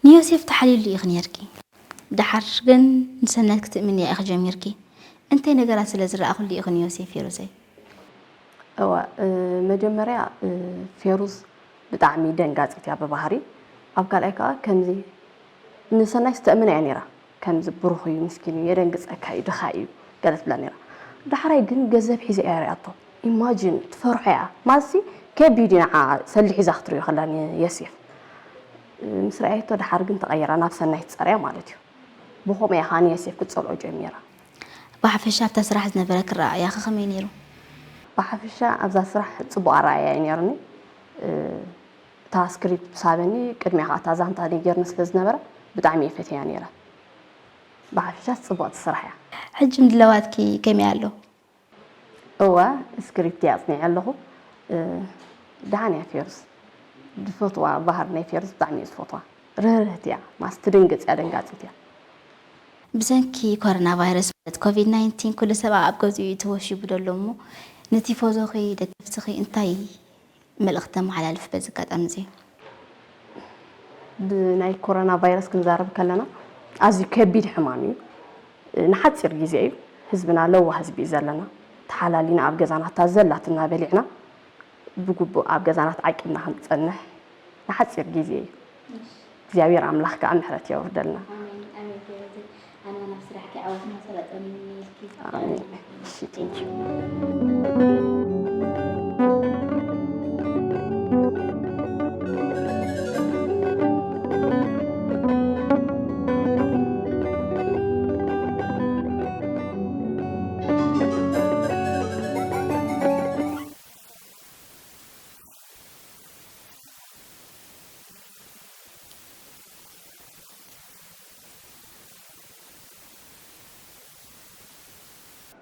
ንዮሴፍ ተሓልዩሉ ኢኺ ነይርኪ። ደሓር ግን ንሰናይት ክትእምንያ ኢኺ ጀሚርኪ። እንታይ ነገራት ስለ ዝረኣኹሉ ኢኺ ንዮሴፍ ፌሩዘይ? እወ፣ እ፣ መጀመርያ፣ እ፣ ፌሩዝ ብጣዕሚ ደንጋጺት እያ ብባህሪ። ኣብ ካልኣይ ከኣ ከምዚ ንሰናይት ተእምና እያ ነይራ። ከምዚ ብሩኽ እዩ፣ ምስኪን እዩ፣ የደንግጸካ እዩ፣ ድኻ እዩ ገለ ትብላ ነይራ። ዳሕራይ ግን ገንዘብ ሒዘ እያ ሪኣቶ። ኢማጂን ትፈርሖ እያ። ማለትሲ ከቢድ እዩ ንዓ ሰሊ ሒዛ ክትሪኦ ከላ ንየሴፍ። እ፣ ምስ ረኣየቶ ደሓር ግን ተቐይራ ናብ ሰናይት ጸርያ ማለት እዩ። ብኸምኡ እያ ከኣ ንየሴፍ ክትጸልኦ ጀሚራ። ብሓፈሻ ኣብታ ስራሕ ዝነበረ ክረኣእያ ከ ከመይ ነይሩ? ብሓፈሻ ኣብዛ ስራሕ ጽቡቕ ኣረኣእያ እዩ ነይሩኒ። እ፣ እታ ስክሪፕት ምስ ሃበኒ ቅድሚያ ከኣ እታ ዛንታ ነጊርኒ ስለ ዝነበረ ብጣዕሚ እየ ፈትያ ነይረ። ብሓፈሻ ጽቡቕቲ ስራሕ እያ። ሕጂ ምድላዋትኪ ከመይ ኣሎ? እወ፣ ስክሪፕት እየ ኣጽኒዐ ኣለኹ። እ፣ ደሓን እያ ፌሩዝ። ዝፈትዋ ባህሪ ናይ ፌሩዝ ብጣዕሚ እየ ዝፈትዋ። ርህርህቲ እያ፣ ማስ ትድንግጽ እያ፣ ደንጋጺት እያ። ብሰንኪ ኮሮና ቫይረስ ማለት ኮቪድ ናይንቲን ኩሉ ሰብ ኣብ ገዝኡ እዩ ተወሺቡ ዘሎ እሞ ንቲፎዞኺ ደገፍትኺ እንታይ መልእኽቲ ተመሓላልፍ በዚ ኣጋጣሚ እዚ? ብናይ ኮሮና ቫይረስ ክንዛረብ ከለና ኣዝዩ ከቢድ ሕማም እዩ። ንሓፂር ግዜ እዩ። ህዝብና ለዋህ ህዝቢ እዩ ዘለና። ተሓላሊና ኣብ ገዛና እታ ዘላትና በሊዕና ብግቡእ ኣብ ገዛና ተዓቂብና ክንፀንሕ ንሓፂር ግዜ እዩ። እግዚኣብሔር ኣምላኽ ከዓ ምሕረት የውርደልና። ኣሜን፣ ኣሜን። ፌረዘይ፣ ኣነ ናብ ስራሕኪ ዓወትን ሰላጣን ይምነየልኪ። ኣሜን። እሺ፣ thank you።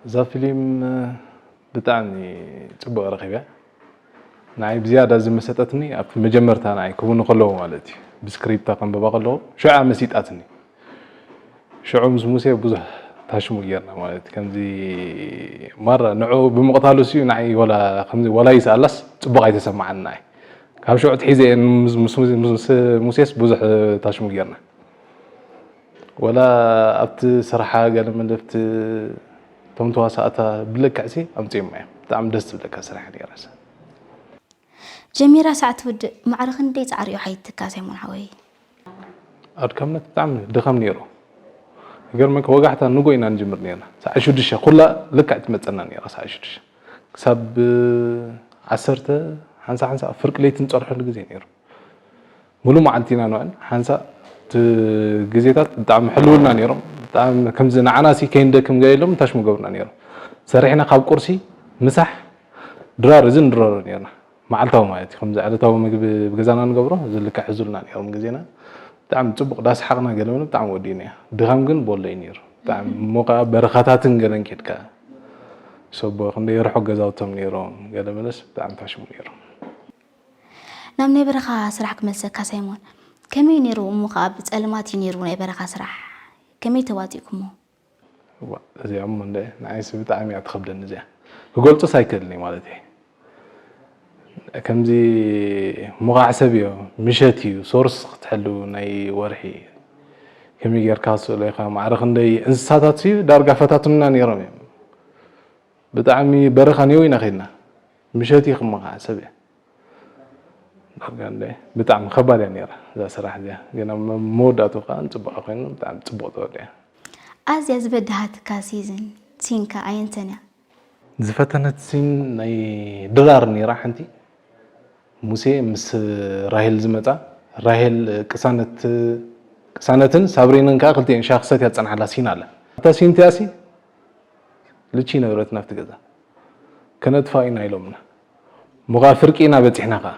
እዛ ፊሊም ብጣዕሚ ጽቡቕ ረኺበ። ንዓይ ብዝያዳ ዝመሰጠትኒ ኣብቲ መጀመርታ ንዓይ ክውኑ ከለዉ ማለት እዩ። ብስክሪፕታ ከንብባ ከለዉ ሽዓ መሲጣትኒ። ሽዑ ምስ ሙሴ ብዙሕ ታሽሙ ጌርና ማለት እዩ። ከምዚ ማራ ንዑ ብምቕታሉ ስዩ ንዓይ ወላ ከምዚ ወላ ይስኣላስ ጽቡቕ ኣይተሰማዓኒ ንዓይ። ካብ ሽዑ ትሒዘ እየ ምስ ምስ ሙሴስ ብዙሕ ታሽሙ ጌርና። ወላ ኣብቲ ስራሓ ገለ መለፍቲ እቶም ተዋሳእታ ብልክዕሲ ኣምጺኦማ እዮም። ብጣዕሚ ደስ ትብለካ ስራሕ ነይራስ። ጀሚራ ሳዕ ትውድእ ማዕረ ክንደይ ጻዕሪ እዩ ሓይትካ ሳይሞን ሓወይ? ኣድካምነት ብጣዕሚ ድኻም ነይሩ። ይገርመካ ወጋሕታ ንጎ ኢና ንጅምር ነይርና። ሳዕ ሽዱሽተ ኩላ ልክዕ ትመጸና ነይራ ሳዕ ሽዱሽተ። ክሳብ ዓሰርተ ሓንሳ ሓንሳ ፍርቂ ለይቲ ንጸርሐሉ ግዜ ነይሩ። ሙሉእ መዓልቲ ኢና ንውዕል። ሓንሳእ እቲ ግዜታት ብጣዕሚ ሕልውልና ነይሮም። ብጣዕሚ ከምዚ ንዓናሲ ከይንደክም ገለ ኢሎም ታሽሙ ገብሩና ነይሮም። ሰሪሕና ካብ ቁርሲ ምሳሕ ድራር እዚ ንድረሮ ነይርና። መዓልታዊ ማለት እዩ። ከምዚ ዕለታዊ ምግቢ ብገዛና ንገብሮ እዚ ልክዕ ሕዙልና ነይሮም ግዜና። ብጣዕሚ ጽቡቕ ዳሰሓቕና ገለ መለ ብጣዕሚ ወዲእና እያ። ድኻም ግን ቦሎ እዩ ነይሩ። ብጣዕሚ እሞ ከኣ በረኻታትን ገለን ኬድካ ሰቦ ክንደይ ርሑቕ ገዛውቶም ነይሮም ገለ መለስ ብጣዕሚ ታሽሙ ነይሮም። ናብ ናይ በረኻ ስራሕ ክመልሰካ ሳይሞን፣ ከመይ ነይሩ እሞ ከኣ ብጸልማት እዩ ነይሩ ናይ በረኻ ስራሕ፣ ከመይ ተዋጺእኩሞ? እዋ እዚኣ እሞ እንደ ንዓይስ ብጣዕሚ እያ ትኸብደኒ እዚኣ፣ ክገልጾስ ኣይክእልን እየ ማለት እየ። ከምዚ ሙኻዕ ሰብ እዮ፣ ምሸት እዩ፣ ሶርስ ክትሕሉ ናይ ወርሒ ከመይ ጌርካ ክትስእሎ ኢኻ፣ ማዕረ ክንደይ እንስሳታት እዩ ዳርጋ ፈታትኑና ነይሮም እዮም። ብጣዕሚ በረኻ ኔው ኢና ኸድና፣ ምሸት እዩ ክመኻዕ ሰብ እየ። ዳርጋ እንደ ብጣዕሚ ከባድ እያ ነይራ እዛ ስራሕ እዚኣ፣ ግና መወዳእቱ ከዓ ንፅቡቃ ኮይኑ ብጣዕሚ ፅቡቅ ተወዲኣ። ኣዝያ ዝበደሃትካ ሲዝን ሲንካ ኣየንተን እያ? ዝፈተነት ሲን ናይ ድራር ነይራ ሓንቲ፣ ሙሴ ምስ ራሄል ዝመፃ፣ ራሄል ቅሳነት ቅሳነትን ሳብሪንን ከዓ ክልቲኤን ሻሂ ክሰትያ ዝፀንሓላ ሲን ኣለ። ኣብታ ሲን እቲኣ ሲ ልቺ ነበረት ናብቲ ገዛ። ከነጥፋ ኢና ኢሎምና። እሞ ከዓ ፍርቂ ኢና በፂሕና ከዓ።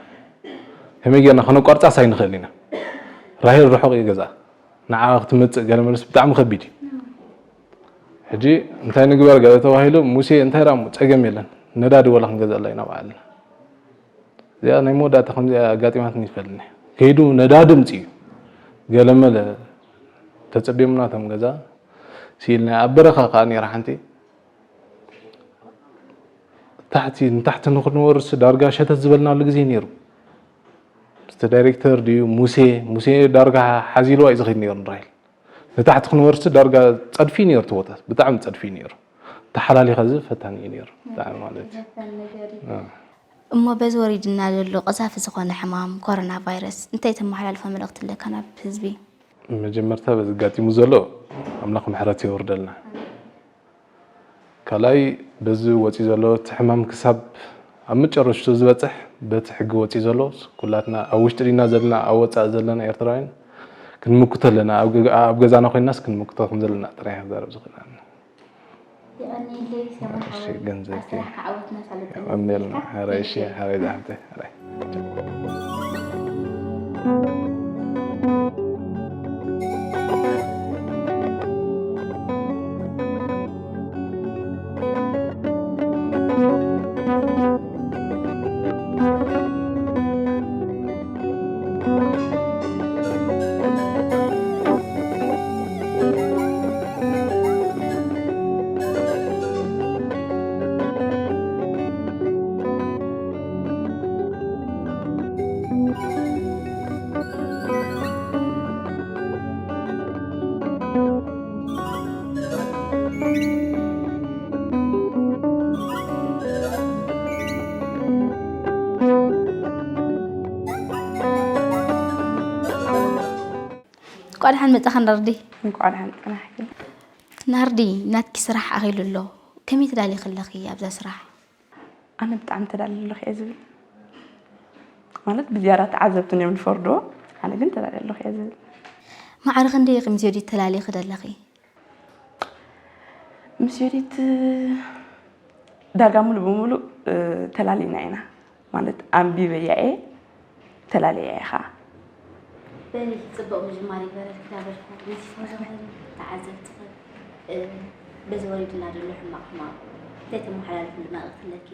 ከመይ ጌርና ከነቋርፃስ ኣይንኽእል ኢና። ራሄል ርሑቕ እዩ ገዛ። ንዓ ክትመፅእ ገለ መልስ ብጣዕሚ ከቢድ እዩ። ሕጂ እንታይ ንግበር ገለ ተባሂሉ፣ ሙሴ እንታይ ደኣ እሞ ፀገም የለን፣ ነዳዲ ወላ ክንገዝኣላ ኢና በዓልና። እዚኣ ናይ መወዳእታ ከምዚኣ ኣጋጢማትኒ ይፈልኒ። ከይዱ ነዳዲ ምፅኡ። ገለመለ ተጸቢሙና እቶም ገዛ ስኢልና። ኣብ በረኻ ከኣ ነይራ ሓንቲ። ታሕቲ ንታሕቲ ንክንወርስ ዳርጋ ሸተት ዝበልናሉ ግዜ ነይሩ። ምስቲ ዳይሬክተር ድዩ ሙሴ፣ ሙሴ ዳርጋ ሓዚልዋ እዩ ዝኸይድ ነይሩ ንራሄል። ንታሕቲ ክንወርስ ዳርጋ ጸድፊ ነይሩ፣ እቲ ቦታ ብጣዕሚ ጸድፊ ነይሩ። ተሓላሊኻ እዚ ፈታኒ እዩ ነይሩ ብጣዕሚ ማለት እዩ። እሞ በዚ ወሪድና ዘሎ ቀዛፊ ዝኾነ ሕማም ኮሮና ቫይረስ እንታይ ተመሓላልፎ መልእኽቲ ኣለካ ናብ ህዝቢ? መጀመርታ በዚ ኣጋጢሙ ዘሎ ኣምላኽ ምሕረት የውርደልና። ካልኣይ በዚ ወፂኡ ዘሎ እቲ ሕማም ክሳብ ኣብ መጨረሽቱ ዝበፅሕ በቲ ሕጊ ወፂኡ ዘሎ ኩላትና ኣብ ውሽጢ ዲና ዘለና ኣብ ወፃኢ ዘለና ኤርትራውያን ክንምክቶ ኣለና። ኣብ ገ- ኣብ ገዛና ኮይናስ ክንምክቶ ከም ዘለና ጥራይ ክዛረብ ዝኽእል። የቐንየለይ ሰማን እሺ፣ ሓወይ። ገንዘብኪ ኣብ ስራሕካ ዓወት እናሳለጠ የቐንየልና። ሕራይ እሺ፣ ሕራይ ዝሓፍተይ፣ ሕራይ። እንኳዕ ደሓን መጻኻ ናርዲ። እንኳዕ ደሓን ጸናሕኪ። ናርዲ፣ ናትኪ ስራሕ ኣኺሉ ኣሎ። ከመይ ትዳሊ ከለኺ ኣብዛ ስራሕ? ኣነ ብጣዕሚ ተዳልየ ኣለኹ እየ ዝብል። ማለት ብዝያዳ ተዓዘብትን እዮም ዝፈርድዎ፣ ኣነ ግን ተዳልየ ኣለኹ እየ ዝብል። ማዕረ ክንደይ ኢኺ ምስ ዮዲት ተላሊኺ ደለኺ? ምስ ዮዲት ዳርጋ ሙሉእ ብሙሉእ ተላሊና ኢና። ማለት ኣንቢበያ እየ ተላልያ እየ ከዓ። በሊ፣ ጽቡቕ ምጅማር ይግበረልኪ እናበልኩ፣ ነቲ ቲፎዞ ኾነ ተዓዘብቲ ኸ፣ እ፣ በዚ ወሪድና ዘሎ ሕማቕ ሕማቕ እንታይ ተመሓላልፊ መልእኽቲ ኣለኪ?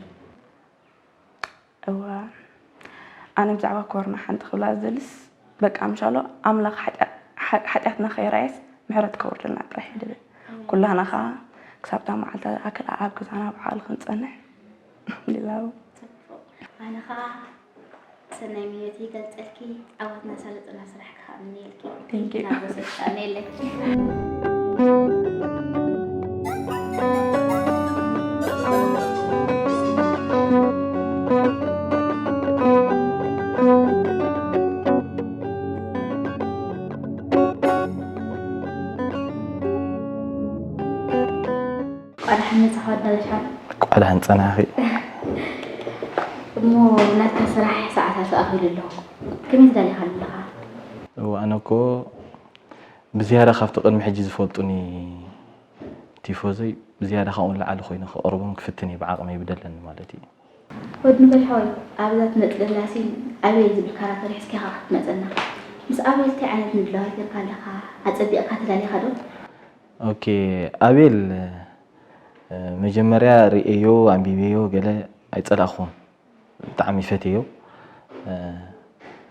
እዋ፣ ኣነ ብዛዕባ ኮሮና ሓንቲ ክብላ ዝደልስ፣ በቃ ምሻሎ ኣምላኽ ሓጢኣ- ሓ- ሓጢኣትና ከይራየስ ምሕረት ከውርደልና ጥራሕ እዩ ድብል። ኩላህና ከዓ ክሳብታ መዓልታ ዝኣክል ኣብ ገዛና ብዓቕሊ ክንጸንሕ። ሌላው ኣነ ኸዓ ሰናይ ምንዮት ይገልጸልኪ። ዓወትና ሳለጥና ስራሕ ክኣምነልኪ። Thank you። ናጎሰ ኣሜለኪ። ቋዳ ሓመፀ ኳዳ ለሻ እንኳዕ ደሓን ጸናሕኺ። እሞ ናትካ ስራሕ ሰዓታት ኣኺሉ ኣሎ። ከመይ ትዳሊኻ ኣለኻ? እወ፣ ኣነ እኮ ብዝያዳ ካብቲ ቅድሚ ሕጂ ዝፈልጡኒ ቲፎዘይ ብዝያዳ ካብኡ ንላዕሊ ኮይኑ ክቐርቦም ክፍትን እየ ብዓቕመይ ብደለኒ ማለት እዩ። ወዲ ንበል ሓወይ፣ ኣብዛ ትመጽእ ዘላ ሲን ኣቤል ዝብል ካራክተር ሒዝካ ኢኻ ክትመጸና። ምስ ኣቤል እንታይ ዓይነት ምድላዋት ጌርካ ኣለኻ? ኣጸቢቕካ ተዳሊኻ ዶ? ኦኬ፣ ኣቤል መጀመርያ ርእየዮ ኣንቢበዮ ገለ ኣይጸላእኹን፣ ብጣዕሚ ፈትየዮ።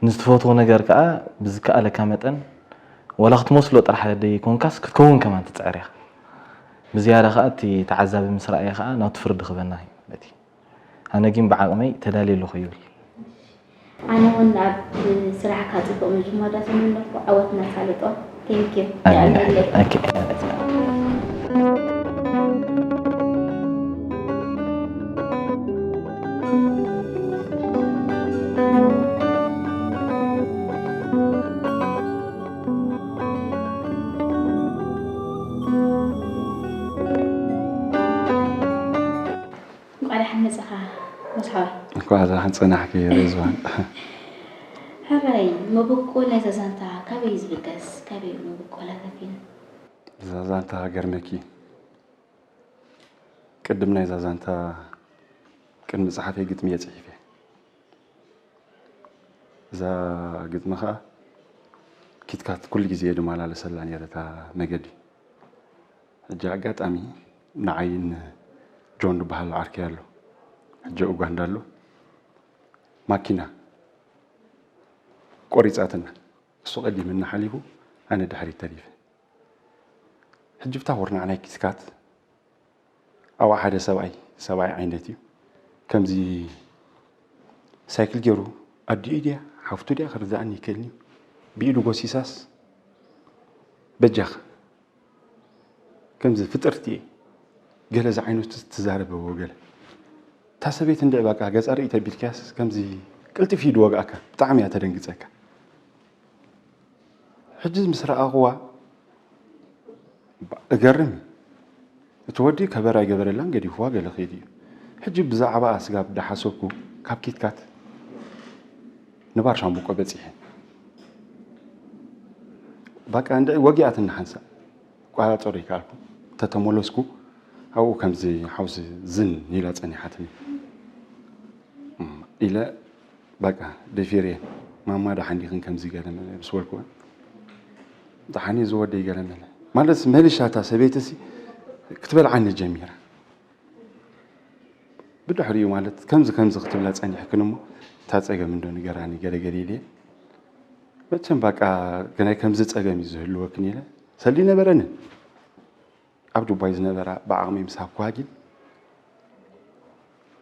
ንዝትፈትዎ ነገር ከዓ ብዝከኣለካ መጠን ዋላ ክትመስሎ ጥራሕ ደይኮንካስ ክትከውን ከማን ትጽዕር ኢኻ። ብዝያዳ ከዓ እቲ ተዓዛቢ ምስ ረኣየ ከዓ ናቱ ፍርዲ ክበና እዩ ማለት እዩ። ኣነ ግን ብዓቕመይ ተዳልየ ኣለኹ ይብል። ኣነ እውን ኣብ ስራሕካ ፅቡቕ ምጅማር ዳተመነኩ ዓወት እናሳለጦ። Thank you። ኣሜን። ይኣለለይ። ኦኬ። እንኳዕ ደሓን መጻኻ መስሓወይ። እንኳዕ ደሓን ጸናሕኪ ሪዝዋን። ሕራይ፣ መበቆል ናይዛ ዛንታ ካበይ እዩ ዝብገስ? ካበይ እዩ መበቆላ ተፊኑ? እዛ ዛንታ ገርመኪ፣ ቅድም ናይዛ ዛንታ ቅድሚ ጽሓፈይ ግጥሚ እየ ጽሒፈ። እዛ ግጥሚ ኸኣ ኪትካት ኩሉ ግዜ እየ ድመላለሰላ ነይረ እታ መገዲ። ሕጂ ኣጋጣሚ ንዓይን ጆን ዝበሃል ዓርከይ ኣሎ፣ ሕጂ ኡጋንዳ ኣሎ፣ ማኪና ቆሪጻትና። እሱ ቀዲምና ሓሊፉ ኣነ ድሕሪት ተሪፈ። ሕጂ ብታ ወርናዕናይ ኪስካት ኣብኣ ሓደ ሰብኣይ ሰብኣይ ዓይነት እዩ። ከምዚ ሳይክል ገይሩ ኣዲኡ ድያ ሓፍቱ ድያ ክርድኣኒ ይክእልኒ እዩ። ብኢዱ ጎሲሳስ በጃኻ ከምዚ ፍጥርቲ እየ ገለ ዝዓይነቱ ትዛረበዎ ገለ እታ ሰበይቲ እንድዒ በቃ ገጻ ርኢ ተቢልካያስ ከምዚ ቅልጥፍ እዩ ድወግኣካ ብጣዕሚ እያ ተደንግጸካ። ሕጂ ምስ ረኣኽዋ እገርም እዩ። እቲ ወዲ ከበር ኣይገበረላን ገዲፍዋ ገለ ከይዱ እዩ። ሕጂ ብዛዕባኣ ስጋብ ዳሓሰብኩ ካብ ኪትካት ንባር ሻምብቆ በጺሐ። በቃ እንድዒ ወጊኣትኒ ሓንሳእ ቋራጸሮ ይከኣልኩ። ተተመለስኩ ኣብኡ ከምዚ ሓውሲ ዝን ኢላ ጸኒሓትኒ ኢለ በቃ ደፊረ ማማ ደሓን ዲኽን ከምዚ ገለ ምስ በልኩ ደሓን እዩ ዝወደይ ገለ መለ ማለት መሊሻ እታ ሰበይቲ ሲ ክትበልዓኒ ጀሚራ። ብድሕሪኡ ማለት ከምዚ ከምዚ ክትብላ ጸኒሕክን እሞ እታ ጸገም እንዶ ንገራኒ ገለገለ ኢለ መቸም በቃ ግናይ ከምዚ ጸገም እዩ ዝህልወክን ኢለ ሰሊ ነበረንን ኣብ ዱባይ ዝነበራ ብዓቕሚ ምስ ሃብኩዋ ግን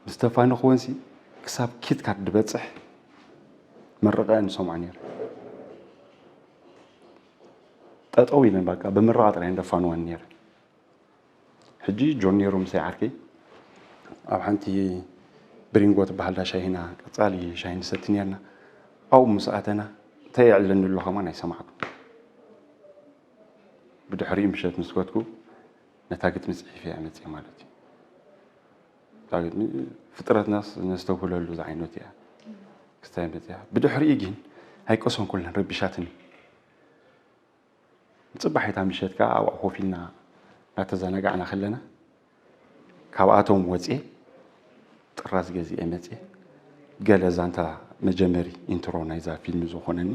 ምስ ተፋነኽወንሲ ክሳብ ኪትካት ድበጽሕ መርቐአን ዝሰምዖ ነይረ። ጠጠው ኢለን በቃ ብምርቓ ጥራይ እንደፋንወን ነይረ። ሕጂ ጆን ነይሩ ምሳይ ዓርከይ ኣብ ሓንቲ ብሪንጎ ትበሃል ዳ ሻሂና ቀጻሊ ሻሂ ንሰቲ ነርና ኣብኡ ምስ ኣተና እንታይ የዕለኒ ኣሎ ከማን ኣይሰማዕኩ። ብድሕሪኡ ምሸት ምስ ከድኩ ነታ ግጥሚ ጽሒፈ እያ መጽየ ማለት እዩ። እታ ግጥሚ ፍጥረትናስ ነስተብህለሉ ዝዓይነቱ እያ ክስታይ መጽያ። ብድሕሪኡ ግን ኣይቀሰንኩላን ረቢሻትኒ። ጽባሒታ ምሸት ከኣ ኣብኣ ኮፍ ኢልና እናተዘናጋዕና ከለና ካብኣቶም ወጽየ ጥራዝ ገዚኤ መጽየ ገለ ዛንታ መጀመሪ ኢንትሮ ናይዛ ፊልም ዝኾነኒ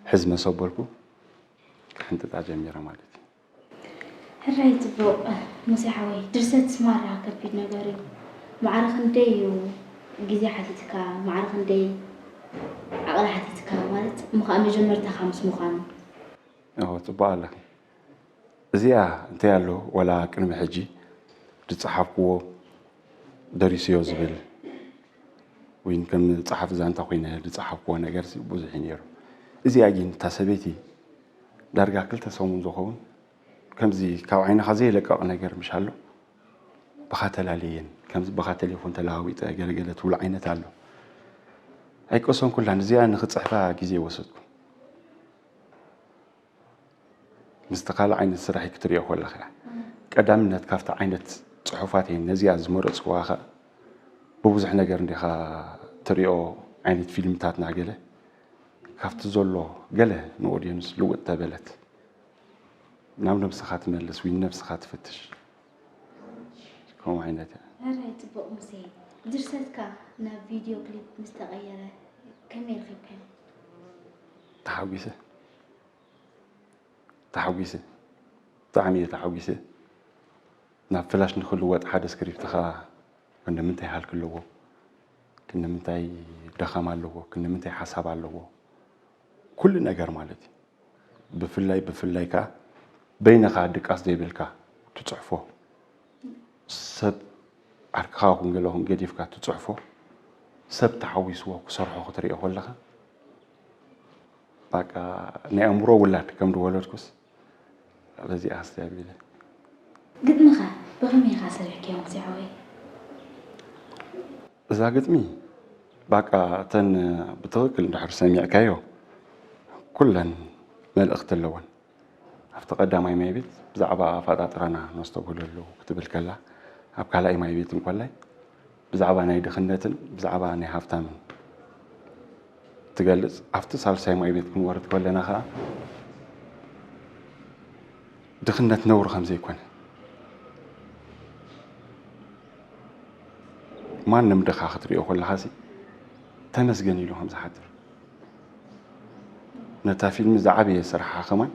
ሕዝመ ሰበልኩ ክሕንጥጣ ጀሚረ ማለት እዩ። ሕራይ ጽቡቕ ሙሴ ሓወይ፣ ድርሰት ማራ ከቢድ ነገር እዩ። ማዕረ ክንደይ እዩ ግዜ ሓቲትካ፣ ማዕረ ክንደይ ዓቕሊ ሓቲትካ ማለት እሞ ከኣ መጀመርታኻ ምስ ምዃኑ። እወ ጽቡቕ ኣለኺ። እዚኣ እንታይ ኣሎ ወላ ቅድሚ ሕጂ ዝጸሓፍክዎ ደሪሰዮ ዝብል ወይን ከም ጸሓፊ ዛንታ ኮይነ ዝጸሓፍክዎ ነገርሲ ብዙሕ እዩ ነይሩ። እዚኣ ግን እታ ሰበይቲ ዳርጋ ክልተ ሰሙን ዝኸውን ከምዚ ካብ ዓይንኻ ዘይለቀቕ ነገር ምሽ ኣሎ ብኻ ተላለየን ከምዚ ብኻ ተሌፎን ተለዋዊጠ ገለገለ ትብሎ ዓይነት ኣሎ ኣይቀሰንኩላን እዚኣ ንኽፅሕፋ ግዜ ወሰድኩ ምስቲ ካልእ ዓይነት ስራሕ ክትሪኦ ከለኻ እያ ቀዳምነት ካብቲ ዓይነት ፅሑፋት እየ ነዚኣ ዝመረፅክዋ ኸ ብብዙሕ ነገር እንዲኻ ትሪኦ ዓይነት ፊልምታትና ገለ ካብቲ ዘሎ ገለ ንኦድየንስ ልውጥ ተበለት ናብ ነብስኻ ትመልስ ወይ ነብስኻ ትፍትሽ ከምኡ ዓይነት እያ። ሕራይ ጽቡቕ ሙሴ፣ ድርሰትካ ናብ ቪድዮ ክሊፕ ምስ ተቐየረ ከመይ ረኺብካዮ? ተሓጒሰ ተሓጒሰ ብጣዕሚ እየ ተሓጒሰ። ናብ ፍላሽ ንኽልወጥ ሓደ ስክሪፕትኻ ክንዲ ምንታይ ሃልኪ ኣለዎ፣ ክንዲ ምንታይ ድኻም ኣለዎ፣ ክንዲ ምንታይ ሓሳብ ኣለዎ፣ ኩሉ ነገር ማለት እዩ። ብፍላይ ብፍላይ ከኣ በይንኻ ድቃስ ዘይብልካ ትጽሕፎ ሰብ ዓርክኻ ኹን ገለ ኹን ገዲፍካ ትጽሕፎ ሰብ ተሓዊስዎ ክሰርሖ ክትሪኦ ከለኻ በቃ ናይ ኣእምሮ ውላድ ከም ዝወለድኩስ በዚኣ ኣስተብሂለ። ግጥምኸ ብኸመይ ኢኻ ሰሪሕካዮ ሙሴ ሓወይ? እዛ ግጥሚ ባቃ እተን ብትኽክል እንድሕር ሰሚዕካዮ ኩለን መልእኽቲ ኣለወን። ኣብቲ ቀዳማይ ማይ ቤት ብዛዕባ ኣፈጣጥራና ነስተብህለሉ ክትብል ከላ ኣብ ካልኣይ ማይ ቤት እንኮላይ ብዛዕባ ናይ ድኽነትን ብዛዕባ ናይ ሃፍታምን ትገልጽ። ኣብቲ ሳልሳይ ማይ ቤት ክንወርድ ከለና ከኣ ድኽነት ነውሪ ከም ዘይኮነ ማንም ድኻ ክትሪኦ ከለኻሲ ተመስገን ኢሉ ከም ዝሓድር ነታ ፊልም ዝዓበየ ስርሓ ከማን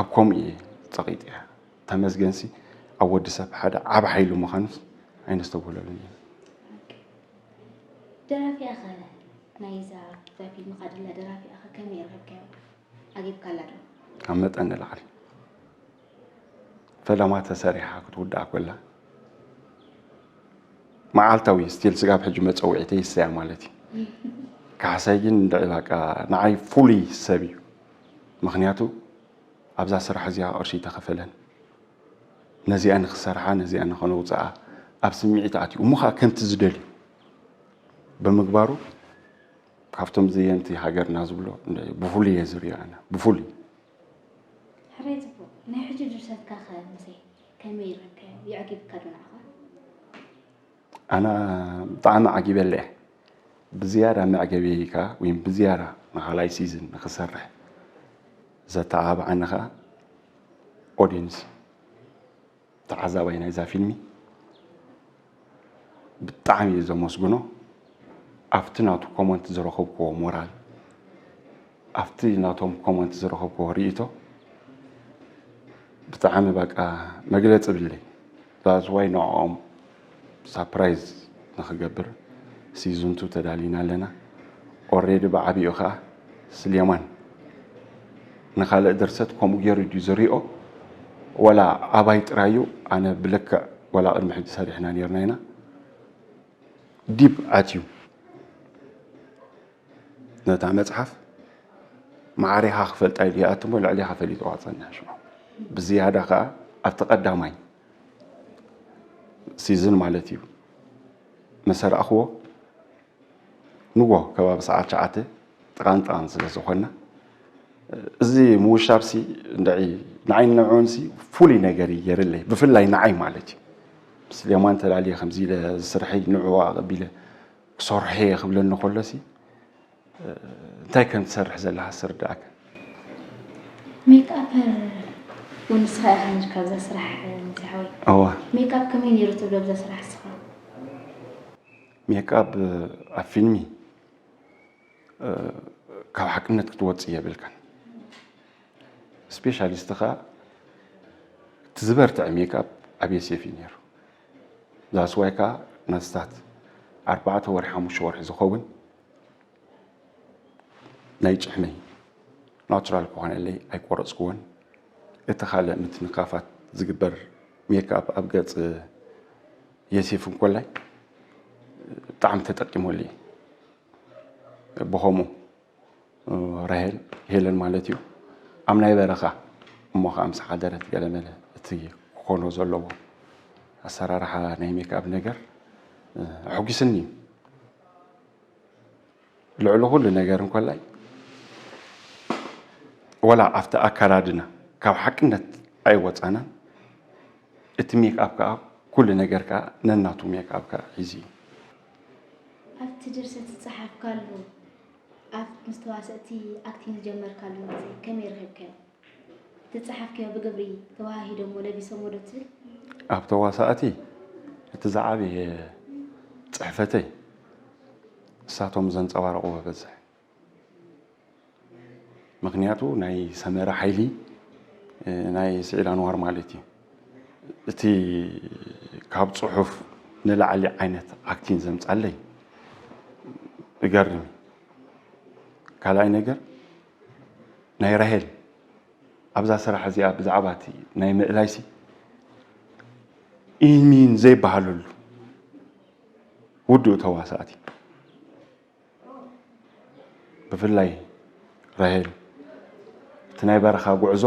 ኣብ ከምኡ እየ ጸቒጠያ። ተመስገንሲ ኣብ ወዲ ሰብ ሓደ ዓቢ ሓይሊ ምዃኑስ ኣይነስተብህለሉን ኢና። ደራፊኣ ኸ ናይዛ እዛ ፊልምኻ ደላ ደራፊኣ ኸ ከመይ ረኺብካዮ? ዓጊብካላ ዶ? ካብ መጠን ንላዕሊ። ፈለማ ተሰሪሓ ክትውዳእ ኮላ፣ መዓልታዊ ስቲል ስጋብ ሕጂ መጸውዒተይ ይሰያ ማለት እዩ። ካሕሳይ ግን እንድዒ በቃ ንዓይ ፍሉይ ሰብ እዩ። ምኽንያቱ ኣብዛ ስራሕ እዚኣ ቅርሺ ተኸፈለን። ነዚኣ ንኽሰርሓ፣ ነዚኣ ንኸነውፅኣ ኣብ ስምዒት ኣትዩ እሞ ኸዓ ከምቲ ዝደልዩ ብምግባሩ ካብቶም ዘየንቲ ሃገርና ዝብሎ እንድዒ ብፍሉይ እየ ዝሪኦ ኣነ። ብፍሉይ። ሕራይ ጽቡቕ። ናይ ሕጂ ድርሰትካ ከ ሙሴ ከመይ ይረከብ? የዕጊብካ ዶ ንዓኻ? ኣነ ብጣዕሚ ዓጊበለ እየ። ብዝያዳ መዕገቢ ከኣ ወይ ብዝያዳ ንኻልኣይ ሲዝን ንኽሰርሕ ዘተዓባብዓኒ ከኣ ኦድየንስ፣ ተዓዛባይ ናይዛ ፊልሚ ብጣዕሚ እየ ዘመስግኖ። ኣብቲ ናቱ ኮመንት ዝረኸብክዎ ሞራል፣ ኣብቲ ናቶም ኮመንት ዝረኸብክዎ ርእይቶ ብጣዕሚ በቃ መግለጺ ብለይ። That's why ንዕኦም ሳፕራይዝ ንኽገብር ሲዝን ቱ ተዳሊና ኣለና። ኦሬዲ ብዓቢኡ ኸዓ ስሌማን ንኻልእ ድርሰት ከምኡ ገይሩ ድዩ ዝሪኦ? ወላ ኣባይ ጥራይ እዩ? ኣነ ብልክዕ ወላ ቅድሚ ሕጂ ሰሪሕና ነይርና ኢና። ዲፕ ኣትዩ ነታ መጽሓፍ ማዕሪኻ ክፈልጣ ኢሉ ይኣቱ እሞ ልዕሌኻ ፈሊጥዋ ጸንሐ ሽዑ። ብዝያዳ ከኣ ኣብቲ ቀዳማይ ሲዝን ማለት እዩ መሰራእኽዎ ንጎ ከባቢ ሰዓት ትሽዓተ ጥቓን ጥቓን ስለ ዝኾንና፣ እዚ ምውሻብሲ እንድዒ ንዓይ ንዕኡንሲ ፍሉይ ነገር እዩ ገይርለይ፣ ብፍላይ ንዓይ ማለት እዩ። ምስ ሌማን ተላልየ ከምዚ ኢለ ስርሐይ ንዕኡ ኣቐቢለ ክሰርሖ እየ ክብለኒ ከሎሲ፣ እንታይ ከም ትሰርሕ ዘለኻስ ርድኣካ። ሜክኣፐር እውን ንስኻ ኢኻ ነርካ ኣብዛ ስራሕ፣ ሙሴ ሓወይ። እወ። ሜክኣፕ ከመይ ነይሩ ትብሎ ኣብዛ ስራሕ ንስኻ? ሜክኣፕ ኣብ ፊልሚ ካብ ሓቅነት ክትወፅእ የብልካን። ስፔሻሊስት ኸዓ እቲ ዝበርትዐ ሜክኣፕ ኣብ የሴፍ እዩ ነይሩ። ዛስዋይ ከዓ ናስታት ኣርባዕተ ወርሒ ሓሙሽተ ወርሒ ዝኸውን ናይ ጭሕመይ ናቹራል ክኾነለይ ኣይቆረፅክዎን። እቲ ካልእ ምትንኻፋት ዝግበር ሜክኣፕ ኣብ ገፅ የሴፍ እንኮላይ ብጣዕሚ ተጠቂመሉ እየ። ብኸምኡ ራሄል ሄለን ማለት እዩ ኣብ ናይ በረኻ እሞ ከዓ ምስ ሓደረት ገለመለ እቲ ክኾኖ ዘለዎ ኣሰራርሓ ናይ ሜክኣፕ ነገር ኣሕጒስኒ እዩ። ልዕሊ ኩሉ ነገር እንኮላይ ወላ ኣብቲ ኣካዳድና ካብ ሓቅነት ኣይወፃናን። እቲ ሜክኣፕ ከዓ ኩሉ ነገር ከዓ ነናቱ ሜክኣፕ ከዓ ሒዙ እዩ። ኣብቲ ድርሰት ዝፀሓፍካሉ ኣብ ምስ ተዋሰእቲ ኣክቲንግ ዝጀመርካሉ ግዜ ከመይ ረኺብካዮ? እቲ ዝፀሓፍካዮ ብግብሪ ተወሃሂዶሞ ለቢሶሞ ዶ ትብል? ኣብ ተዋሳእቲ እቲ ዝዓበየ ፅሕፈተይ እሳቶም ዘንፀባረቕዎ በዝሕ። ምኽንያቱ ናይ ሰመረ ሓይሊ ናይ ስዒድ ኣንዋር ማለት እዩ። እቲ ካብ ፅሑፍ ንላዕሊ ዓይነት ኣክቲን ዘምፃለይ ይገርም እዩ። ካልኣይ ነገር ናይ ራሄል ኣብዛ ስራሕ እዚኣ ብዛዕባ እቲ ናይ ምእላይሲ ኢንሚን ዘይበሃለሉ ውዱእ ተዋሳእቲ ብፍላይ ራሄል እቲ ናይ በረኻ ጉዕዞ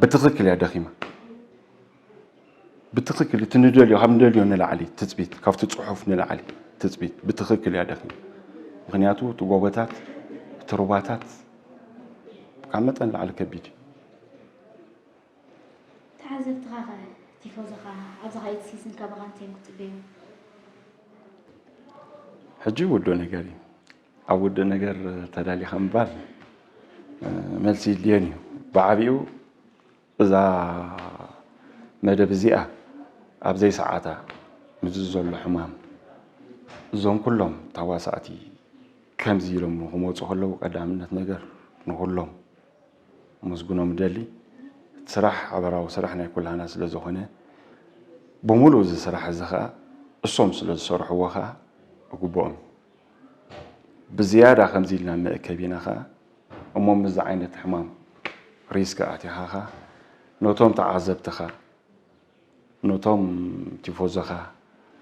ብትኽክል እያ ደኺማ። ብትኽክል እቲ ንደልዮ ካብ ንደልዮ ንላዕሊ ትፅቢት ካብቲ ፅሑፍ ንላዕሊ ትፅቢት ብትኽክል እያ ደኺማ። ምኽንያቱ እቲ ጎቦታት እቲ ሩባታት ካብ መጠን ላዕሊ ከቢድ እዩ። ተዓዘብትኻ ኸ ቲፎዞኻ ኣብዚ ካልኣይቲ ሲዝን ካባኻ እንታይ እዮም ክፅበዩ? ሕጂ ውዱእ ነገር እዩ። ኣብ ውዱእ ነገር ተዳሊኻ ምባል መልሲ ይድልየን እዩ። ብዓቢኡ እዛ መደብ እዚኣ ኣብ ዘይሰዓታ ምስዚ ዘሎ ሕማም እዞም ኩሎም ተዋሳእቲ ከምዚ ኢሎም ንክመፁ ከለዉ ቀዳምነት ነገር ንኩሎም መስግኖም ደሊ እቲ ስራሕ ሓበራዊ ስራሕ ናይ ኩላህና ስለ ዝኾነ ብምሉእ እዚ ስራሕ እዚ ከዓ እሶም ስለ ዝሰርሕዎ ከዓ እግብኦም እዩ። ብዝያዳ ከምዚ ኢልና መእከብ ኢና ከዓ እሞ ምስዚ ዓይነት ሕማም ሪስክ ኣቲኻኻ ነቶም ተዓዘብትኻ፣ ነቶም ቲፎዞኻ፣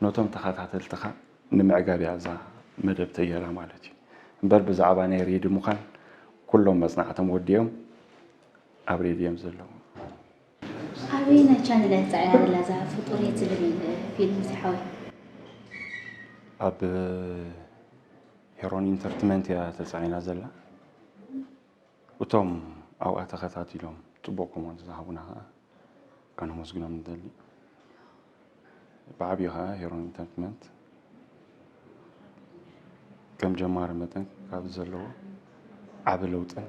ነቶም ተኸታተልትኻ ንምዕጋብ እያ እዛ መደብ ተገይራ ማለት እዩ። እምበር ብዛዕባ ናይ ሬዲ ምዃን ኩሎም መጽናዕቶም ወዲኦም ኣብ ሬድዮም ዘለዉ። ኣበየናይ ቻነል እያ ተጻዒና ዘላ እዛ ፍጡር እየ ትብል ፊልም እዚ ሓወይ? ኣብ ሄሮን ኢንተርትመንት እያ ተጻዒና ዘላ። እቶም ኣብኣ ተኸታቲሎም ጽቡቕ ኮመንት ዝሃቡና ኸኣ ከነመስግኖም ንደሊ። ብዓብዩ ኸኣ ሄሮን ኢንተርትመንት ከም ጀማሪ መጠን ካብ ዘለዎ ዓቢ ለውጥን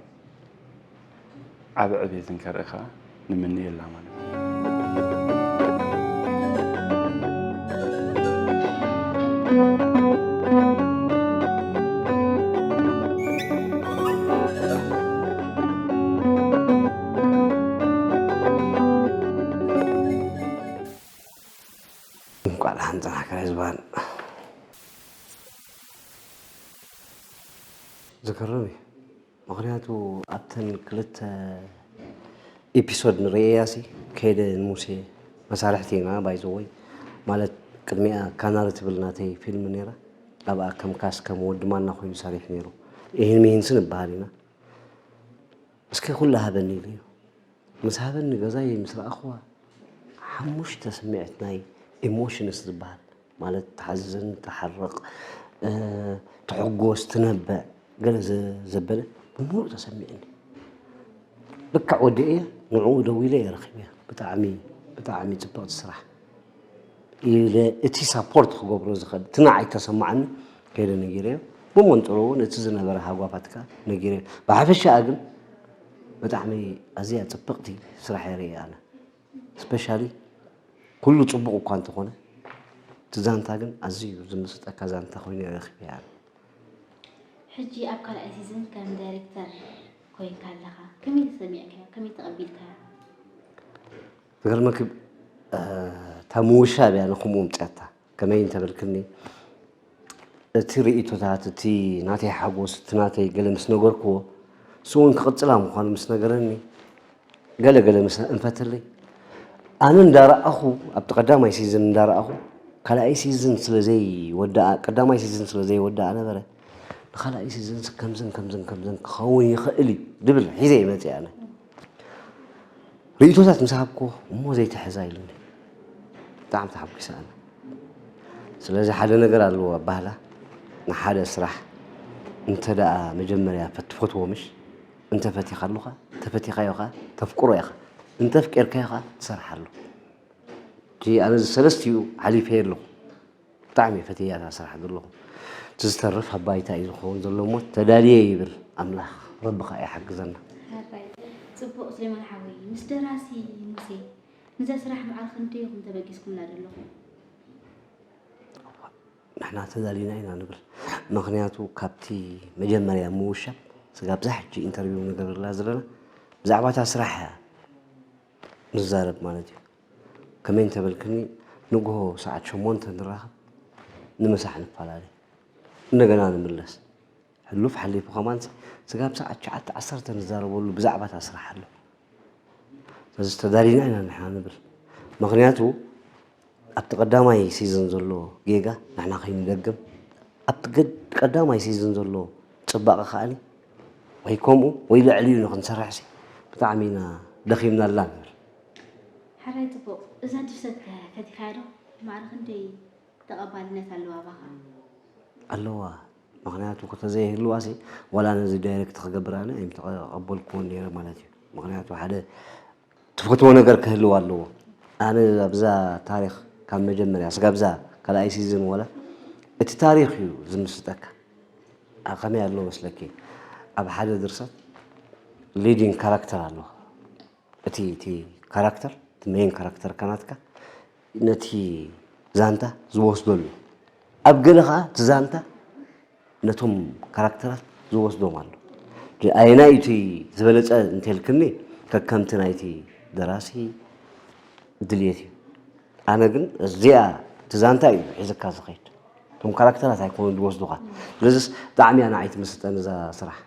ዓቢ ዕቤትን ከርኢ ኸኣ ንምንየላ ማለት እዩ። እንኳዕ ደሓን ጸናሕካ ዝበሃል ዝገርም እዩ። ምኽንያቱ ኣብተን ክልተ ኤፒሶድ ንርእየያሲ ከይደ ንሙሴ መሳርሕቲ ኢና ባይዘወይ ማለት ቅድሚኣ ካናሪ ትብል ናተይ ፊልም ነይራ ኣብኣ ከም ካስ ከም ወዲ ማና ኮይኑ ሰሪሑ ነይሩ። ይህን ሚሂንስን እበሃል ኢና እስኪ ኩላ ሃበኒ ኢለዮ። ምስ ሃበኒ ገዛይ ምስ ረኣኽዋ ሓሙሽተ ስምዒት ናይ ኢሞሽንስ ዝበሃል ማለት ትሓዝን፣ ትሓርቕ፣ ትሕጎስ፣ ትነብዕ ገለ ዘበለ ብምሉእ ተሰሚዕኒ። ልክዕ ወዲኤያ ንዕኡ ደዊለ እየ ረኺበያ። ብጣዕሚ ብጣዕሚ ጽብቕቲ ስራሕ ኢለ እቲ ሳፖርት ክገብሮ ዝኽእል እቲ ንዓይ ተሰማዓኒ ከይደ ነጊረዮ። ብመንጽሮ እውን እቲ ዝነበረ ሃጓፋት ከኣ ነጊረዮ። ብሓፈሻኣ ግን ብጣዕሚ ኣዝያ ጽብቕቲ ስራሕ እየ ርእየ ኣነ። ስፔሻሊ ኩሉ ጽቡቕ እኳ እንተኾነ እቲ ዛንታ ግን ኣዝዩ ዝምስጠካ ዛንታ ኮይኑ እየ ረኺበያ ኣነ። ሕጂ ኣብ ካልኣይ ሲዝን ከም ዳይሬክተር ኮይንካ ኣለኻ፣ ከመይ ተሰሚዕካዮ? ከመይ ተቐቢልካዮ? ዝገርመኪ እታ ምውሻብ እያ ንክምኡ ምፅኣታ። ከመይ እንተበልክኒ እቲ ርእይቶታት፣ እቲ ናተይ ሓጎስ፣ እቲ ናተይ ገለ ምስ ነገርክዎ፣ ንሱ እውን ክቕጽላ ምዃኑ ምስ ነገረኒ፣ ገለ ገለ ምስ ኣንፈተለይ፣ ኣነ እንዳረኣኹ፣ ኣብቲ ቀዳማይ ሲዝን እንዳረኣኹ፣ ካልኣይ ሲዝን ስለ ዘይወደኣ፣ ቀዳማይ ሲዝን ስለ ዘይወደኣ ነበረ፣ ንኻልኣይ ሲዝን ከምዝን ከምዝን ከምዝን ክኸውን ይኽእል እዩ ዝብል ሒዘ እየ መፂአ ኣነ። ርእይቶታት ምስ ሃብኩዎ እሞ ዘይትሕዛ ኢሉኒ። ብጣዕሚ ተሓጒሰ ኣነ። ስለዚ ሓደ ነገር ኣለዎ ኣባህላ፣ ንሓደ ስራሕ እንተ ደኣ መጀመርያ ፈት- ትፈትዎ ምሽ? እንተ ፈቲኻሉ ኸኣ፣ እንተ ፈቲኻዮ ኸኣ ተፍቅሮ ኢኻ። እንተ ኣፍቂርካዮ ኸኣ ትሰርሓሉ። እቲ ኣነ እዚ ሰለስቲኡ ሓሊፈዮ ኣለኹ። ብጣዕሚ እየ ፈትያ እታ ስራሕ ዘለኹ። እቲ ዝተርፍ ኣብ ባይታ እዩ ዝኸውን ዘሎ እሞ ተዳልየ ይብል ኣምላኽ ረቢ ኸኣ ይሓግዘና። ሓራይ ጽቡቕ ሱሌማን ሓወይ ምስ ደራሲ ሙሴ ንዛ ስራሕ ማዕረ ክንደይ ኢኹም ተበጊስኩምላ ዘለኹም? ንሕና ተዳሊና ኢና ንብል ምኽንያቱ ካብቲ መጀመርያ ምውሻብ ስጋብ እዛ ሕጂ ኢንተርቪው ንገብረላ ዘለና ብዛዕባ እታ ስራሕ እያ ንዛረብ ማለት እዩ። ከመይ እንተበልክኒ ንግሆ ሰዓት ሸሞንተ ንራኸብ ንምሳሕ ንፈላለ እንደገና ንምለስ ሕሉፍ ሓሊፉ ከማን ስጋብ ሰዓት ትሽዓተ ዓሰርተ ንዛረበሉ ብዛዕባ እታ ስራሕ ኣሎ። ስለዚ ተዳሊና ኢና ንሕና ንብል ምኽንያቱ ኣብቲ ቀዳማይ ሲዝን ዘሎ ጌጋ ንሕና ከይንደግም ኣብቲ ቀዳማይ ሲዝን ዘሎ ፅባቐ ከኣኒ ወይ ከምኡ ወይ ልዕሊኡ ንክንሰርሕሲ ብጣዕሚ ኢና ደኺምናላ ንብል። ሓራይ ፅቡቕ እዛ ድርሰት ከ ፈቲኻያ ዶ? ማዕረ ክንደይ ተቐባልነት ኣለዋ ኣባኻ? ኣለዋ ምኽንያቱ ክተዘይህልዋሲ ዋላ ነዚ ዳይሬክት ክገብር ኣነ ኣይምተቐበልክዎን ነይረ ማለት እዩ። ምኽንያቱ ሓደ ትፈትዎ ነገር ክህልው ኣለዎ። ኣነ ኣብዛ ታሪኽ ካብ መጀመርያ ስጋብ እዛ ካልኣይ ሲዝን ወላ እቲ ታሪኽ እዩ ዝምስጠካ። ኣብ ከመይ ኣሎ መስለኪ ኣብ ሓደ ድርሰት ሊዲንግ ካራክተር ኣሎ። እቲ እቲ ካራክተር እቲ ሜን ካራክተር ከናትካ ነቲ ዛንታ ዝወስደሉ ኣብ ገለ ከዓ እቲ ዛንታ ነቶም ካራክተራት ዝወስዶም ኣሎ። ኣየናይ እቲ ዝበለፀ እንተልክኒ ከከምቲ ናይቲ ደራሲ ድልየት እዩ። ኣነ ግን እዚኣ እቲ ዛንታ እዩ ሒዝካ ዝኸይድ። እቶም ካራክተራት ኣይኮኑ ዝወስዱኻ። ስለዚስ ብጣዕሚ እያ ንዓይ ትምስጠኒ እዛ ስራሕ።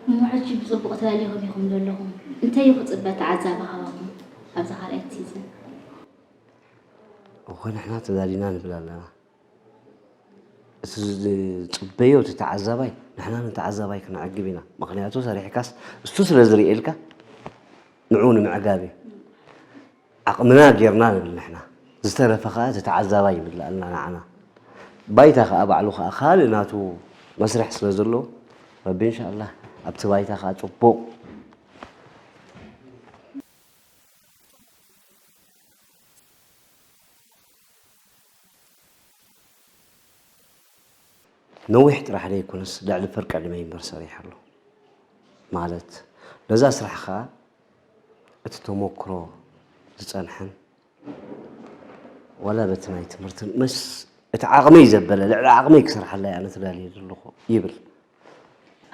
እሞ ሕጂ ብጽቡቕ ተዳሊኹም ኢኹም ዘለኹም። እንታይ እዩ ክጽበ ተዓዛቢ ካባኹም ኣብዛ ካልኣይቲ ሲዝን? እኮ ንሕና ተዳሊና ንብል ኣለና። እቲ ዝጽበዮ እቲ ተዓዛባይ፣ ንሕና ንተዓዛባይ ክነዕግብ ኢና። ምኽንያቱ ሰሪሕካስ እሱ ስለ ዝርእየልካ ንዕኡ ንምዕጋብ እዩ። ዓቕምና ጌርና ንብል ንሕና። ዝተረፈ ኸኣ እቲ ተዓዛባይ ይምልኣልና ንዓና። ባይታ ኸኣ ባዕሉ ኸኣ ካልእ ናቱ መስርሕ ስለ ዘለዎ፣ ረቢ እንሻኣላህ ኣብቲ ባይታ ኸኣ ጽቡቕ ነዊሕ ጥራሕ ዘይኮነስ ልዕሊ ፍርቂ ዕድመይ እምበር ሰሪሐ ኣሎ። ማለት ነዛ ስራሕ ኸኣ እቲ ተመክሮ ዝጸንሐን ዋላ በቲ ናይ ትምህርቲ ምስ እቲ ዓቕመይ ዘበለ ልዕሊ ዓቕመይ ክሰርሓላ እየ ኣነ ተዳልየ ዘለኹ ይብል።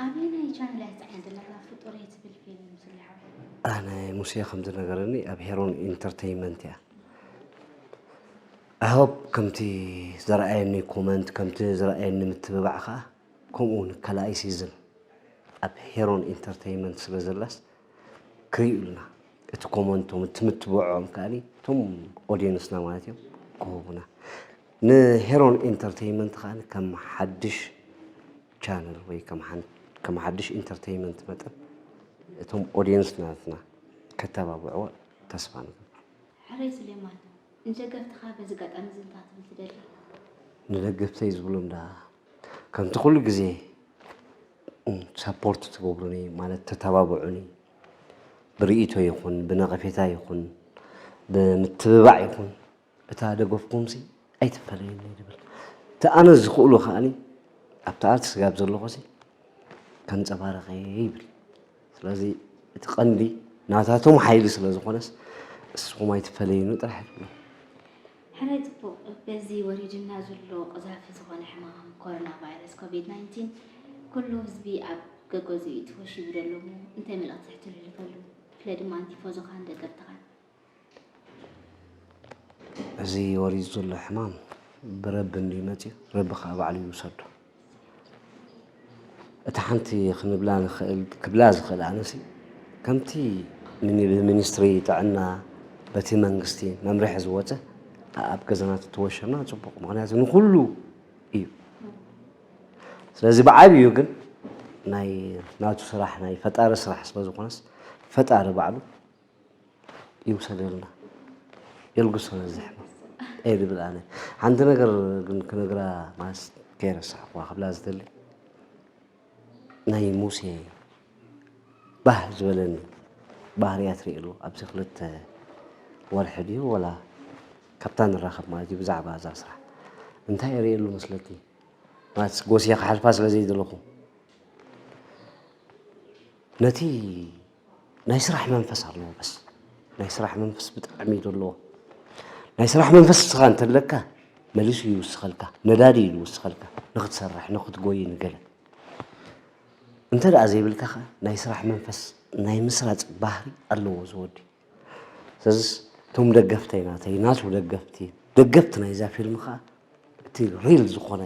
ኣበየናይ ቻነል እያ ትፀዓን ዘላ እዛ ፍጡረይ ትብል ፊልም ስለ ሓወይ? ኣነ ሙሴ ከም ዝነገረኒ ኣብ ሄሮን ኢንተርተይመንት እያ። ኣሆብ ከምቲ ዘረኣየኒ ኮመንት ከምቲ ዘረኣየኒ ምትብባዕ ከዓ ከምኡ እውን ካልኣይ ሲዝን ኣብ ሄሮን ኢንተርተይመንት ስለ ዘላስ ክርእዩልና እቲ ኮመንቶም እቲ ምትብዖም ከኣኒ እቶም ኦዲየንስና ማለት እዮም ክህቡና ንሄሮን ኢንተርተይመንት ከኣኒ ከም ሓድሽ ቻነል ወይ ከም ሓን- ከም ሓድሽ ኢንተርተይመንት መጠን እቶም ኦዲየንስ ናትና ከተባብዕዎ ተስፋ ንገብር። ሕራይ ሱሌማን፣ ንደገፍትኻ በዚ ኣጋጣሚ እዚ እንታይ ክትብል ትደሊ? ንደገፍተይ ዝብሎም ደኣ ከምቲ ኩሉ ግዜ ሳፖርት ትገብሩኒ ማለት ተተባብዑኒ ብርእይቶ ይኹን ብነቐፌታ ይኹን ብምትብባዕ ይኹን እታ ደገፍኩምሲ ኣይትፈለየኒ ድብል እቲ ኣነ ዝኽእሎ ከኣኒ ኣብቲ ኣርት ስጋብ ዘለኹሲ ከንፀባረቐ ይብል። ስለዚ እቲ ቀንዲ ናታቶም ሓይሊ ስለ ዝኾነስ እስኹም ኣይትፈለዩኒ ጥራሕ ይብሎ። ሕራይ ጽቡቕ፣ በዚ ወሪድና ዘሎ ቀዛፊ ዝኾነ ሕማም ኮሮና ቫይረስ ኮቪድ ናይንቲን ኩሉ ህዝቢ ኣብ ገገዝኡ እዩ ተወሺቡ ዘሎ እሞ እንታይ መልእኽቲ ትሕተልልፈሉ? ብፍላይ ድማ ንቲፎዞኻን ደገፍትኻን። እዚ ወሪዱ ዘሎ ሕማም ብረቢ እንድዩ መፅዩ፣ ረቢ ከዓ ባዕሉ ይውሰዶ። እታ ሓንቲ ክንብላ ንኽእል ክብላ ዝኽእል ኣነሲ ከምቲ ሚኒ- ብሚኒስትሪ ጥዕና በቲ መንግስቲ መምርሒ ዝወፀ ኣብ ገዛና ተተወሸና ፅቡቕ፣ ምኽንያቱ ንኩሉ እዩ። ስለዚ ብዓብዩ ግን ናይ ናቱ ስራሕ ናይ ፈጣሪ ስራሕ ስለዝኾነስ ፈጣሪ ባዕሉ ይውሰደልና የልግሶ ነዚ ሕማም እየ ዝብል ኣነ። ሓንቲ ነገር ግን ክነግራ ማለት ከይረሳዕኩዋ ክብላ ዝደሊ ናይ ሙሴ ባህ ዝበለኒ ባህርያት ርእየሉ ኣብዚ ክልተ ወርሒ ድዩ ወላ ካብታ ንራኸብ ማለት እዩ ብዛዕባ እዛ ስራሕ እንታይ ርእየሉ መስለኪ? ማለት ጎስየ ክሓልፋ ስለ ዘይደለኹ ነቲ ናይ ስራሕ መንፈስ ኣለዎ። በስ ናይ ስራሕ መንፈስ ብጣዕሚ እዩ ዘለዎ። ናይ ስራሕ መንፈስ ንስኻ እንተለካ መሊሱ ይውስኸልካ፣ ነዳዲ እዩ ዝውስኸልካ ንክትሰርሕ ንክትጎይ ንገለ። እንተ ደኣ ዘይብልካ ኸ ናይ ስራሕ መንፈስ ናይ ምስራፅ ባህሪ ኣለዎ እዚ ወዲ። ስለዚ እቶም ደገፍተይ ናተይ ናቱ ደገፍቲ ደገፍቲ ናይዛ ፊልም ኸዓ እቲ ሪል ዝኾነ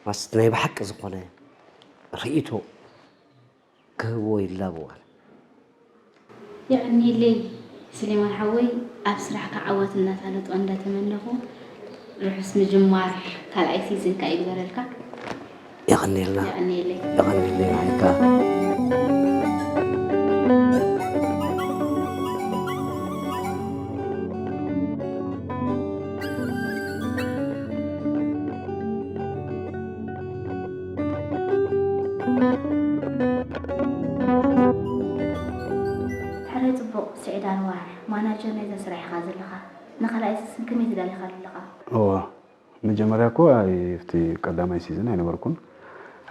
ማለት ናይ ብሓቂ ዝኾነ ርእይቶ ክህብዎ ይላበዋል። የቐንየለይ ስሌማን ሓወይ፣ ኣብ ስራሕካ ዓወት እናሳለጦ እንዳተመነኹ ርሑስ ምጅማር ካልኣይ ሲዝንካ ይግበረልካ። የቐንየልና። የቐንየለይ። የቐንየለይ ንዓይካ። ሕረ ጽቡቕ፣ ስዒድ ኣንዋር፣ ማናጀር ናይዛ ስራሕ ኢኻ ዘለኻ። ንኻልኣይ ሲዝን ከመይ ተዳሊኻ ኣለኻ? እወ፣ መጀመርያ እኮ ኣብቲ ቀዳማይ ሲዝን ኣይነበርኩን።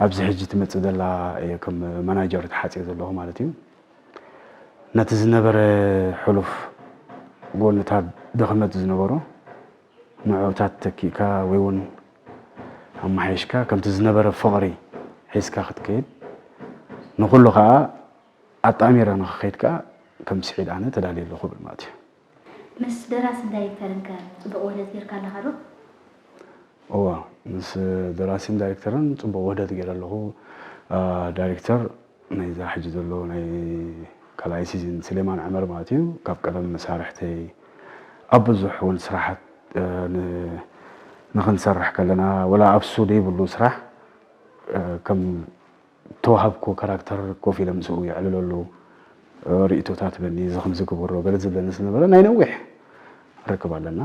ኣብዚ ሕጂ ትመጽእ ዘላ እየ ከም ማናጀር ተሓጽየ ዘለኹ ማለት እዩ። ነቲ ዝነበረ ሕሉፍ ጎንታት ድኽመት ዝነበሮ ንዕኡታት ተኪእካ ወይ እውን ኣመሓይሽካ ከምቲ ዝነበረ ፍቕሪ ሒዝካ ክትከይድ ንኹሉ ከዓ ኣጣሚረ ንኽኸይድ ከዓ ከም ስዒድ ኣነ ተዳልየ ኣለኹ ብል ማለት እዩ። ምስ ደራስን ዳይሬክተርን ከ ጽቡቕ ውህደት ጌርካ ኣለኻ ዶ? እወ፣ ምስ ደራሲን ዳይሬክተርን ጽቡቕ ውህደት ገይረ ኣለኹ። ዳይሬክተር ናይዛ ሕጂ ዘሎ ናይ ካልኣይ ሲዝን ስሌማን ዕመር ማለት እዩ። ካብ ቀደም መሳርሕተይ ኣብ ብዙሕ እውን ስራሓት፣ እ፣ ን-፣ ንኽንሰርሕ ከለና፣ ወላ ኣብ ሱ ዘይብሉ ስራሕ፣ እ፣ ከም ተዋሃብኩ ካራክተር ኮፍ ኢለ ምስኡ የዕልለሉ፣ እ፣ ርእይቶታት በኒ፣ እዚ ከምዚ ግበሮ፣ ገለ ዝብለኒ ስለ ነበረ ናይ ነዊሕ ርክብ ኣለና።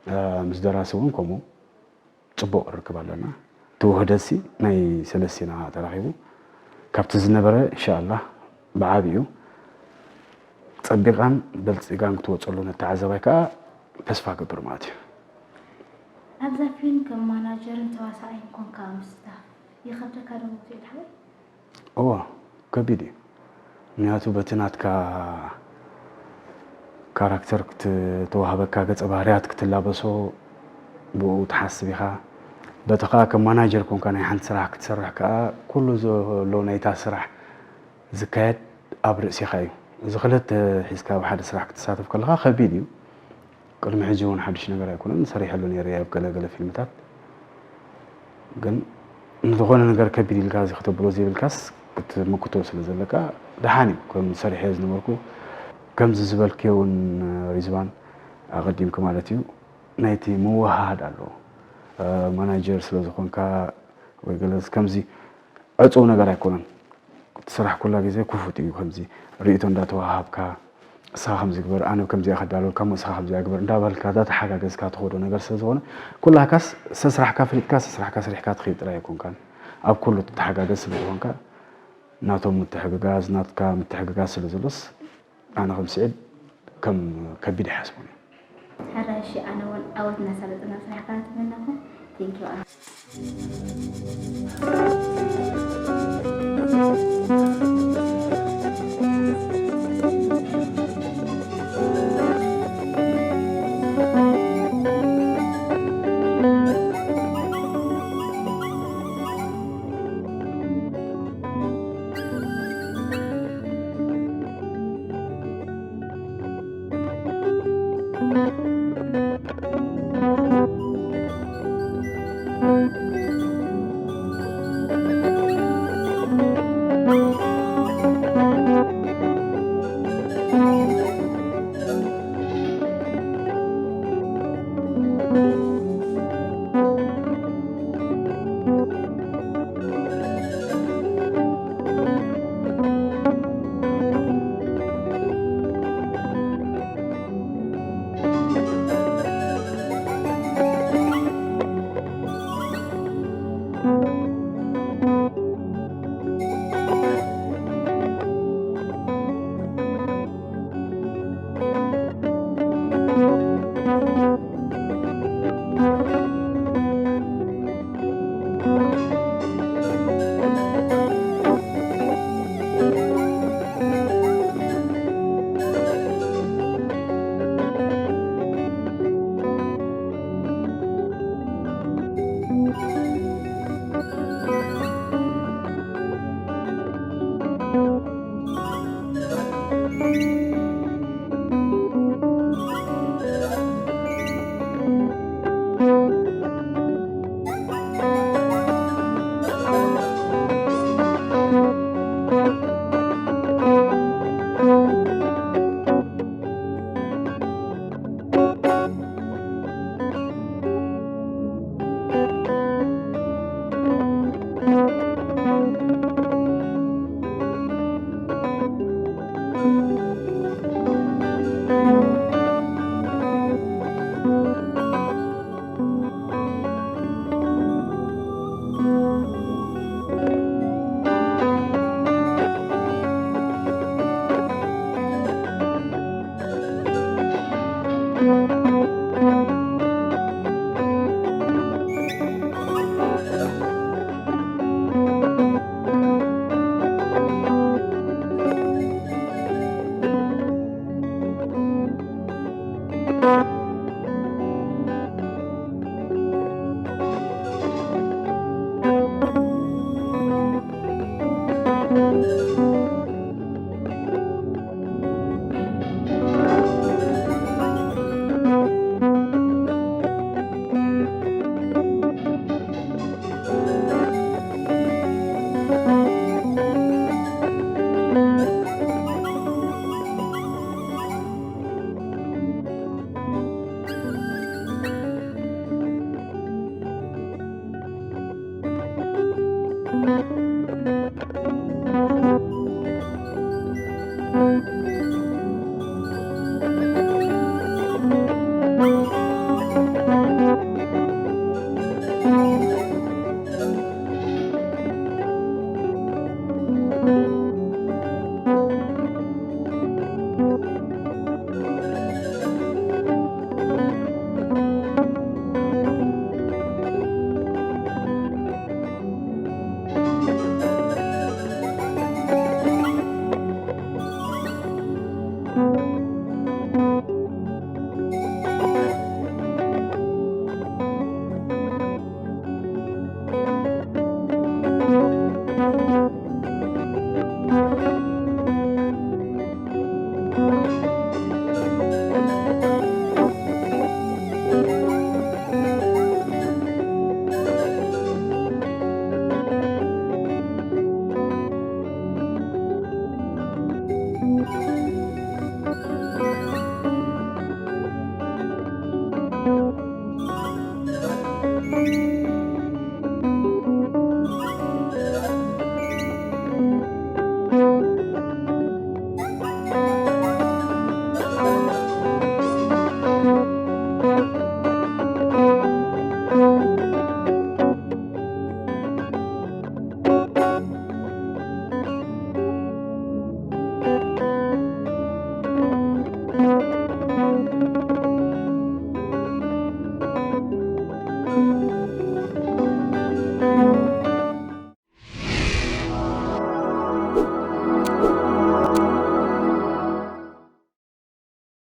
እ፣ ምስ ደራሲ እውን ከምኡ። ጽቡቕ ርክብ ኣለና። እቲ ውህደትሲ ናይ ሰለስቲና ተራኺቡ ካብቲ ዝነበረ ኢንሻኣላህ ብዓቢኡ ጸቢቓን በልጺጋን ክትወጸሉ ነተዓዘባይ ከኣ ተስፋ እገብር ማለት እዩ። ኣብዛ ፊልም ከም ማናጀርን ተዋሳኣይን ኮንካ ምስታፍ ይኸብደካ ዶ ሙክትኢል ሓወይ? እወ፣ ከቢድ እዩ። ምክንያቱ በቲ ናትካ ካራክተር ክት-፣ ተዋህበካ ገጸ ባህርያት ክትላበሶ ብኡ ትሓስብ ኢኻ። በቲ ኸኣ ከም ማናጀር ኮንካ ናይ ሓንቲ ስራሕ ክትሰርሕ ከኣ ኩሉ ዘሎ ናይታ ስራሕ ዝካየድ ኣብ ርእሲኻ እዩ። እዚ ክልተ ሒዝካ ኣብ ሓደ ስራሕ ክትሳተፍ ከለኻ ከቢድ እዩ። ቅድሚ ሕጂ እውን ሓድሽ ነገር ኣይኮነን፣ ሰሪሐሉ ነይረ እየ ኣብ ገለ ገለ ፊልምታት። ግን ንዝኾነ ነገር ከቢድ ኢልካ እዚ ክተብሎ ዘይብልካስ ክትምክቶ ስለ ዘለካ ደሓን እዩ። ከም ሰሪሐ ዝነበርኩ ከምዚ ዝበልክዮ እውን ሪዝዋን ኣቐዲምኪ ማለት እዩ ናይቲ ምውህሃድ ኣለዎ። እ፣ ማናጀር ስለ ዝኾንካ ወይ ገለ ከምዚ ዕጹው ነገር ኣይኮነን። እቲ ስራሕ ኩላ ግዜ ክፉት እዩ። ከምዚ ርእይቶ እንዳተዋሃሃብካ፣ "እስኻ ከምዚ ግበር፣ ኣነ ከምዚኣ ከዳልወልካ እሞ እስኻ ከምዚኣ ግበር" እንዳበልካ እንዳተሓጋገዝካ ትኸዶ ነገር ስለ ዝኾነ፣ ኩላካስ ሰስራሕካ ፈሊጥካ፣ ሰስራሕካ ሰሪሕካ ትኸይድ ጥራይ ኣይኮንካን። ኣብ ኩሉ ትተሓጋገዝ ስለ ዝኾንካ፣ ናቶም ምትሕግጋዝ፣ ናትካ ምትሕግጋዝ ስለ ዘሎስ፣ ኣነ ከም ስዒድ ከም ከቢድ ይሓስቦን እየ። ሕራይ እሺ፣ ኣነ እውን ዓወት እናሳለጥና ስራሕካ ንትመነኹ። Thank you።